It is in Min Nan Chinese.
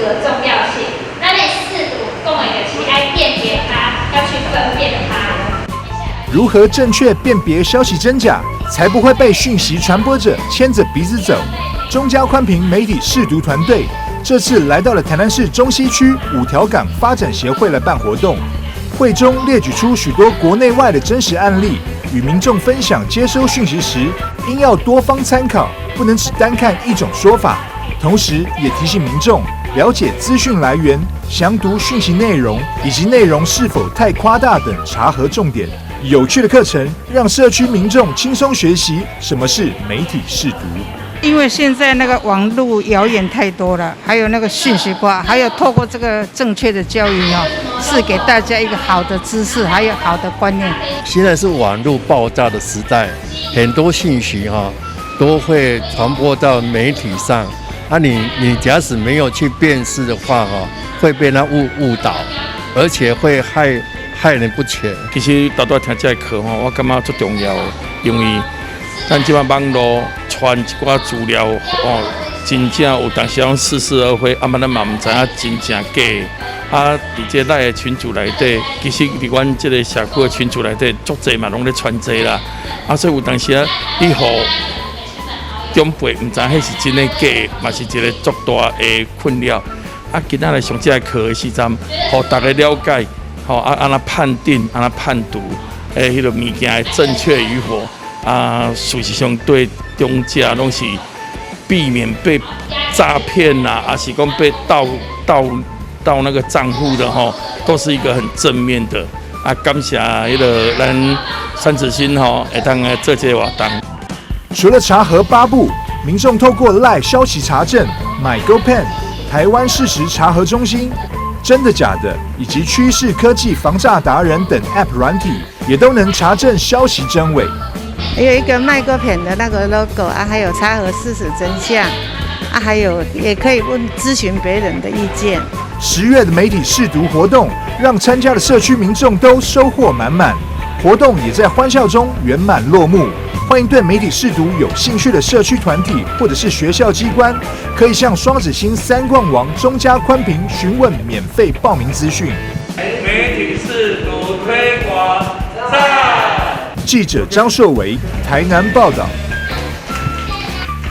的重要性。咱的識讀講的就是愛辨別它，要去分辨它。如何正確辨別消息真假，才不會被訊息傳播者牽着鼻子走？中嘉寬頻媒體識讀團隊這次來到了台南市中西區五條港發展協會來辦活動，會中列舉出許多國內外的真實案例，與民眾分享接收訊息時應要多方參考，不能只單看一種說法。同時也提醒民眾了解資訊來源、詳讀訊息內容以及內容是否太誇大等查核重點。有趣的課程讓社區民眾輕鬆學習什麼是媒體識讀。因為現在那個網路謠言太多了，還有那個訊息化，還有透過這個正確的教育哦，是給大家一個好的知識，還有好的觀念。現在是網路爆炸的時代，很多信息哈都會傳播到媒體上，啊你假使沒有去辨識的話哈，會被他誤導，而且會害人不淺。其實拄拄聽這個課吼，我感覺足重要，因為咱這擺網路傳一寡資料哦，真正有當時攏似是而非，啊嘛咱嘛毋知影真正假。啊，佇這 LINE 的群組內底，其實佇阮這個社區的群組內底，足濟嘛攏咧傳這啦。啊，所以有當時啊，你予長輩毋知彼是真的假，嘛是一個足大的困擾。啊，今仔來上這個課的時陣，予逐家了解，吼啊，按怎判定，按怎判讀，彼個物件的正確與否。啊，事實上對長者攏是避免被詐騙啦，還是講被盜那個賬戶的吼，都是一個很正面的。啊，感謝彼個咱雙子星吼，會當來做這個活動。除了查核八步，民眾透過 LINE 消息查證、MyGoPen、台灣事實查核中心、真的假的以及趨勢科技防詐達人等 App 軟體，也都能查證消息真偽。還有一個 MyGoPen 的那個 logo 啊，還有查核事實真相啊，還有也可以問諮詢別人的意見。10月的媒體識讀活動，讓參加的社區民眾都收穫滿滿，活動也在歡笑中圓滿落幕。歡迎對媒體識讀有興趣的社區團體或者是學校機關，可以向雙子星三冠王中嘉寬頻詢問免費報名資訊。媒體識讀推廣讚。記者張碩維台南報道。